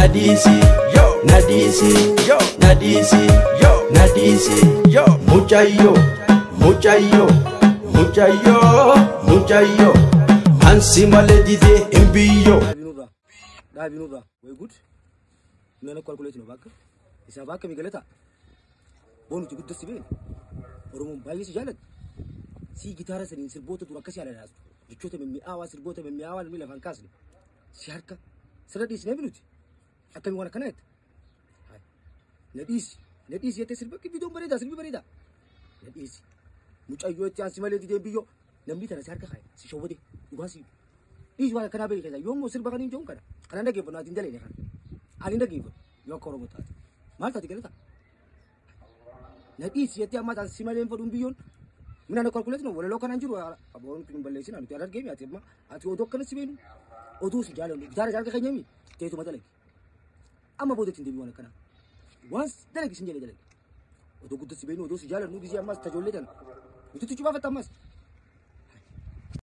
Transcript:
Nadisi, yo, nadisi, yo, nadisi, yo, nadisi, yo, muchayo, muchayo, muchayo, muchayo, ansi malee didee hin biyyoo. Dhaabinurraa, dhaabinurraa, way gud. Mina calculate no bakka. Isaa bakka mi galata. Boonu ti guddasti beena. Oromoon baay'ee si jaalatti. Si gitaara saniin sirboota dur akkasii haala jechoota mimmi'aawaa, sirboota mimmi'aawaa namni lafaan kaasne. Si harka sirra dhiisnee nuti. Akkamii waan akkanaa jette? Na dhiisi, na dhiisi jettee sirba viidiyoon bareedaa, sirbi bareedaa. Na dhiisi. Mucayyoo itti aansi malee dideen biyyoo namni tana si harka kaa'e si shawwate dhugaa si dhiisi waan akkanaa beekaa yoommoo sirba kan hin jiru kana. Kanan dhaggeeffatu ati hin daleene kana. Ani hin dhaggeeffatu yoo akka Oromoo taate. Maal taate galata? Na dhiisi jettee amma taate si malee hin fedhuun biyyoon. Mina na calculate no walaloo kanaan jiru aboon kun hin balleessin nuti argee ati amma ati odoo akkana si beenu oduu si jaalannu gitaara isaa harka keenyami teetuma dalagi. Amma booda ittiin deebi'u waan akkanaa. Waan dalagi sin jedhe dalagi. Odoo guddaa si beenu odoo si jaalannu gisee ammas tajoollee tana. Nuti itti cubaafatta ammas.